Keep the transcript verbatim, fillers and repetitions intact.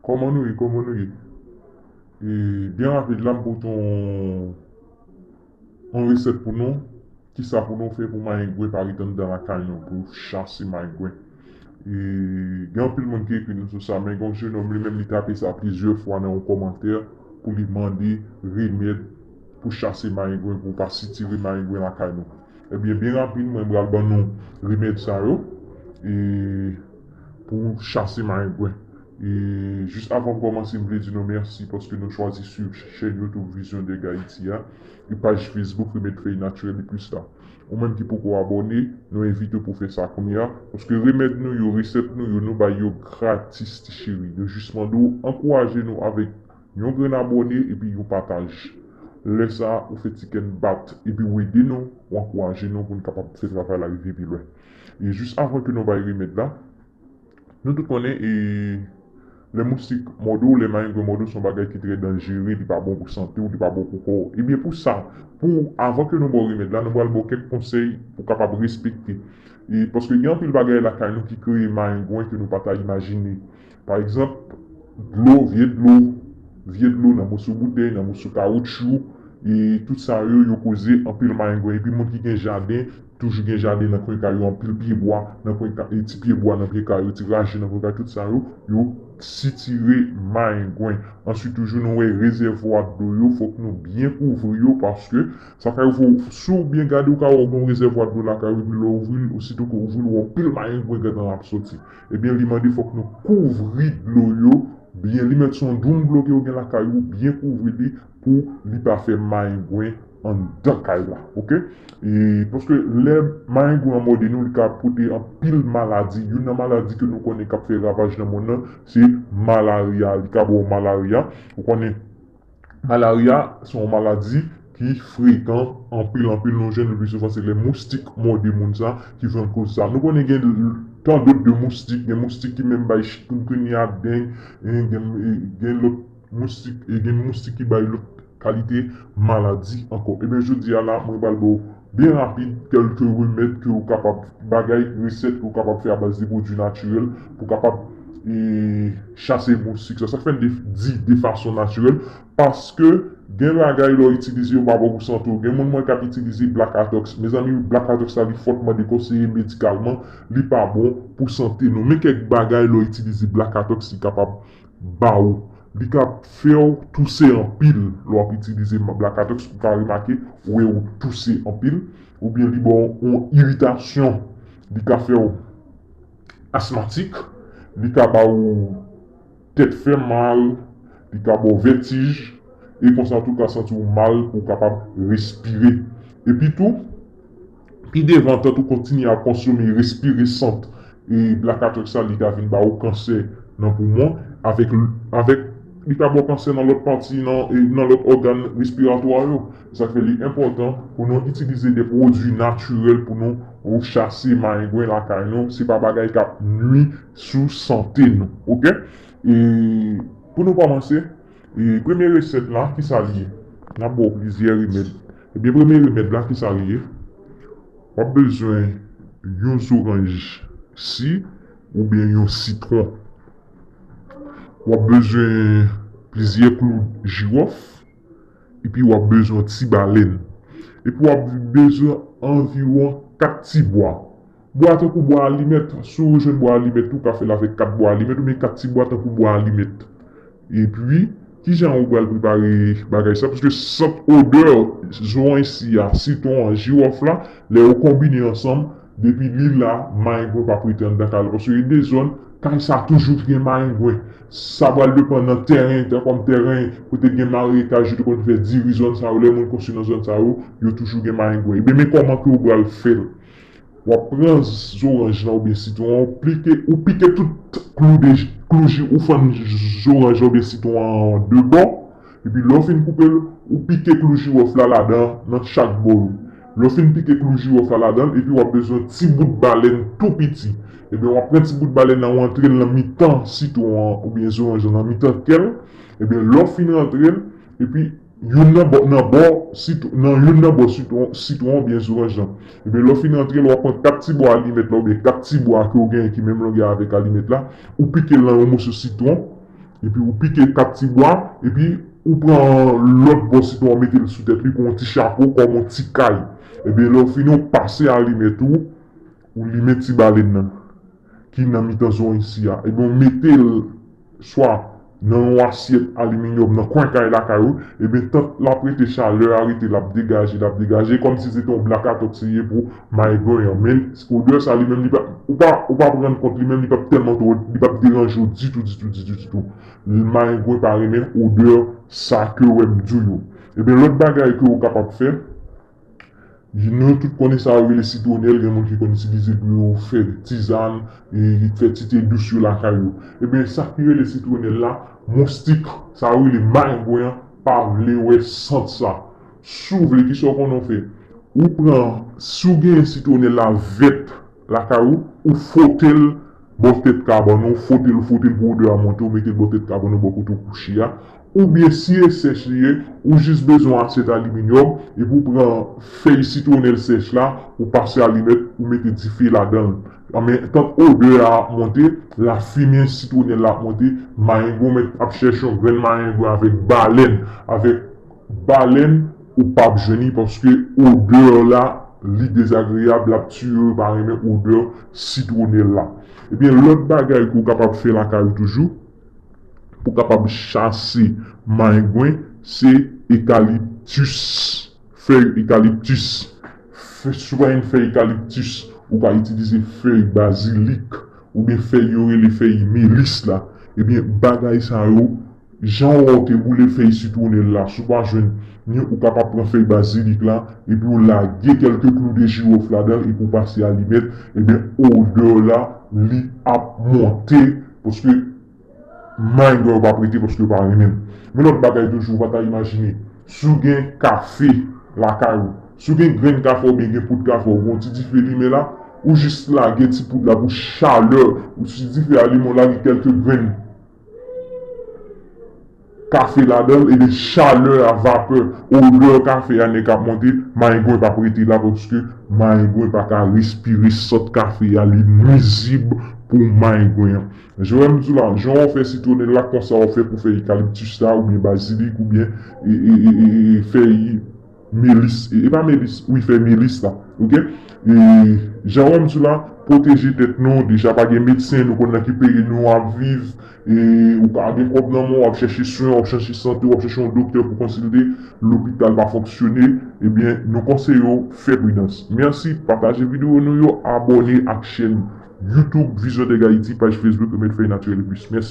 Kòman nou ye? Kòman nou ye? E, byen rapid la, m pote yon, yon resèt pou nou. Kisa pou nou fè pou mayengwen pa ret anndan lakay nou, pou chase mayengwen? E, gen anpil moun ki ekri nou sou sa, men gen yon jenòm li menm li tape sa plizyè fwa nan yon kòmantè pou li mande remèd pou chase mayengwen, pou pa sitire mayengwen lakay nou. Ebyen, byen rapid, mwen pral ban nou remèd sa yo, e, pou chase mayengwen. E, jis avan m kòmanse, m vle di nou mèsi paske nou chwazi swiv chèn YouTube Vision Deg Haiti a, e paj Facebook Remèd Fèy Natirèl e Plis la. Ou menm ki poko abòne, nou envite w pou fè sa kounye a, paske remèd nou yo, resèt nou yo, nou bay yo gratis, ti cheri. Nou jis mande w ankouraje nou avèk yon grenn abòne epi yon pataj. Lè sa a, ou fè ti kè n bat, epi w ede nou, w ankouraje nou pou n kapab fè travay la rive pi lwen. E jis avan ke nou bay remèd la, nou tout konnen, e, lè moustik mòde w, lè mayengwen mòde w, se yon bagay ki trè danjere, li pa bon pou sante w, li pa bon pou kò w. Ebyen, pou sa, pou, avan ke nou ba w remèd la, nou pral ba w kèk konsèy pou w kapab respekte. E paske gen anpil bagay lakay nou ki kreye mayengwen ke nou pa ta imajine. Pa egzanp, dlo, vye dlo, vye dlo nan moso boutèy, nan moso kawotchou, e tout sa yo, yo koze anpil mayengwen. Epi moun ki gen jaden, toujou gen jaden nan kwen kay yo, anpil pyebwa nan kwen kay, e ti pyebwa nan pye kay yo, ti raje nan kwen kay, tout sa yo, yo sitire mayengwen. Answit, toujou nou wè rezèvwa dlo yo, fòk nou byen kouvri yo, paske sa ka rive w, si w byen gade, ou ka wè w gen yon rezèvwa dlo lakay ou, epi lè w ouvri l, osito ke w ouvri l, ou wè yon pil mayengwen gentan ap soti. Ebyen, li mande fòk nou kouvri dlo yo byen. Li mèt se yon doum dlo ke w gen lakay ou, byen kouvri li pou li pa fè mayengwen anndan kay la, oke? E paske lè mayengwen an mòde nou, li ka pote anpil maladi. Youn nan maladi ke nou konnen k ap fè ravaj nan monn nan, se malarya. Li ka ba w malarya. Ou konnen, malarya se yon maladi ki frekan anpil, anpil. Nou jwenn li pi souvan, se lè moustik mòde moun sa ki fè l koz sa. Nou konnen gen tann dòt de moustik, gen moustik ki menm bay chikungunya, deng, e gen, e gen lòt moustik, e gen moustik ki bay lòt kalite maladi ankò. Ebyen, jodi a la, mwen pral ba w byen rapid kèlke remèd ke w kapab, bagay, resèt ke w kapab fè a baz de pwodui natirèl pou w kapab, e, chase moustik sa. Sa k fè n de, di de fason natirèl, paske gen bagay lè w itilize yo pa bon pou sante w. Gen moun mwen k ap itilize Black Atox. Mezanmi, Black Atox la, li fòtman dekonseye medikalman, li pa bon pou sante nou. Men kèk bagay lè w itilize Black Atox, li kapab ba w. Li ka fè w touse anpil lè w ap itilize Black Atox, ou ka remake, ou wè ou touse anpil, oubyen li ba w yon iritasyon, li ka fè w asmatik, li ka ba w tèt fè mal, li ka ba w vètij, e konsa tou ka santi w mal pou w kapab respire. Epi tou, pi devan, tank ou kontinye ap konsome, respire sant, e Black Atox sa, li ka vin ba w kansè nan poumon, avèk, avèk, li ka ba w kansè nan lòt pati, nan, e nan lòt ògàn respiratwa yo. Sa k fè li enpòtan pou nou itilize de pwodui natirèl pou nou, ou, chase mayengwen lakay nou. Se pa bagay k ap nwi sou sante nou, oke? E pou nou kòmanse, e premye resèt la, kisa li ye? N ap ba w plizyè remèd. Ebyen, premye remèd la, kisa li ye? W ap bezwen yon zoranj si oubyen yon sitwon. W ap bezwen plizyè klou jiwòf, epi w ap bezwen ti balèn. Epi w ap bezwen anviwon kat ti bwa. Bwa tankou bwa alimèt, si w jwenn bwa alimèt tou, w ka fè l avèk kat bwa alimèt oubyen kat ti bwa tankou bwa alimèt. Epi, kijan ou pral prepare bagay sa? Paske sant odè zoranj si a, sitwon an, jiwòf la, lè yo konbine ansanm, depi li la, mayengwen p ap rete anndan kay la. Paske gen de zòn, kay sa toujou gen mayengwen. Sa pral depann nan tèren, tan kòm tèren, kote gen mareyaj, yo te konn fè diri zòn sa yo, lè moun konstwi nan zòn sa yo, yo toujou gen mayengwen. Ebyen, men kòman ke ou pral fè l. W ap pran zoranj lan oubyen sitwon an, ou plike, ou pike tout klou de, klou ji, ou fann zoranj lan oubyen sitwon an de bò, epi lè w fin koupe l, ou pike klou jiwòf la ladan, nan chak bò yo. Lè w fin pike klou jiwòf la ladan l, epi w ap bezwen ti bout balèn tou piti. Ebyen, w ap pran ti bout balèn nan, w antre l nan mitan sitwon an oubyen zoranj lan, nan mitan kè l. Ebyen, lè w fin antre l, epi youn nan bò, nan bò sitwon, nan youn nan bò sitwon, sitwon oubyen zoranj lan. Ebyen, lè w fin antre l, w ap pran kat ti bwa alimèt la oubyen kat ti bwa ke w genyen ki menm longè avèk alimèt la, ou pike l nan yon moso sitwon, epi ou pike kat ti bwa, epi ou pran lòt bò sitwon an, mete l sou tèt li, pran yon ti chapo, kòm yon ti kay. Ebyen, lè w fini, ou pase alimèt ou, ou limen ti balèn nan, ki nan mitan zòn isi a. Ebyen, ou mete l swa nan yon asyèt aliminyòm nan kwen kay lakay ou, ebyen, tan l ap rete, chalè a rete, l ap degaje, l ap degaje, kòmsi se te yon blakatok se ye pou mayengwen an. Men, odè sa li menm, li pa, ou pa, ou pa rann kont, li menm, li p ap tèlman twò, li p ap deranje w ditou, ditou, ditou, ditou. Mayengwen pa renmen odè sa ke w wè m di w yo. Ebyen, lòt bagay ke ou kapab fè, nou tout konnen sa yo rele sitwonèl, gen moun ki konn itilize pou yo fè tizàn, e fè ti te dous yo lakay yo. Ebyen, sa ki rele sitwonèl la, moustik, sa yo rele mayengwen an, pa vle wè sant sa. Si w vle, kisa w konnen w fè? Ou pran, si w gen sitwonèl la vèt lakay ou, ou fwote l bò tèt kabann ou, fwote l, fwote l pou odè a monte, ou mete l bò tèt kabann ou bò kote w kouche a. Oubyen si e sèch li ye, ou jis bezwen asyèt aliminyòm, epi ou pran fèy sitwonèl sèch la, ou pase alimèt, ou mete dife ladan l. Anben, tan odè a ap monte, lafimen sitwonèl la ap monte, mayengwen mèt ap chèche yon grenn mayengwen avèk balèn, avèk balèn, ou p ap jwenn li paske odè la, li dezagreyab, l ap tiye, yo pa renmen odè sitwonèl la. Ebyen, lòt bagay ke w kapab fè lakay ou toujou, pou kapab chase mayengwen, se ekaliptis, fèy ekaliptis. Fè, si w pa gen fèy ekaliptis, ou ka itilize fèy bazilik, oubyen fèy yo rele fèy melis la. Ebyen, bagay sa yo, jan w wè w te boule fèy sitwonèl la, si w pa jwenn ni, ou kapab pran fèy bazilik la, epi w lage kèlke klou de jiwòf ladan l, epi w pase alimèt, ebyen, odè la, li ap monte, paske mayengwen yo p ap rete paske yo pa renmen l. Men lòt bagay toujou, ou pa ta imajine, si w gen kafe lakay ou, si w gen grenn kafe oubyen gen poud kafe, ou gen yon ti dife limen la, ou jis lage ti poud la pou chalè, ou ti dife a limen, w lage kèlke grenn kafe ladan l, ebyen chalè a, vapè, odè kafe a nèk ap monte, mayengwen p ap rete la paske mayengwen pa ka respire sant kafe a, li nwizib pou mayengwen an. Jan m di w la, jan w fè sitwonèl la, konsa w fè pou fèy ekaliptis la, oubyen bazilik, oubyen e, e, e, e, e, fèy melis, e, e pa melis, wi, fèy melis la, oke? E, jan w di w la, pwoteje tèt nou, deja pa gen medsen, nou konn nan ki peyi nou ap viv, e, ou pa gen kòb nan men w, w ap chèche swen, w ap chèche sante, w ap chèche yon doktè pou konsilte, lopital pa fonksyone, ebyen, nou konseye w fè pridans. Mèsi, pataje videyo nou yo, abòne ak chèn YouTube Vision Tech Haïti, paj Facebook Remèd Fèy Natirèl Plis. Mèsi.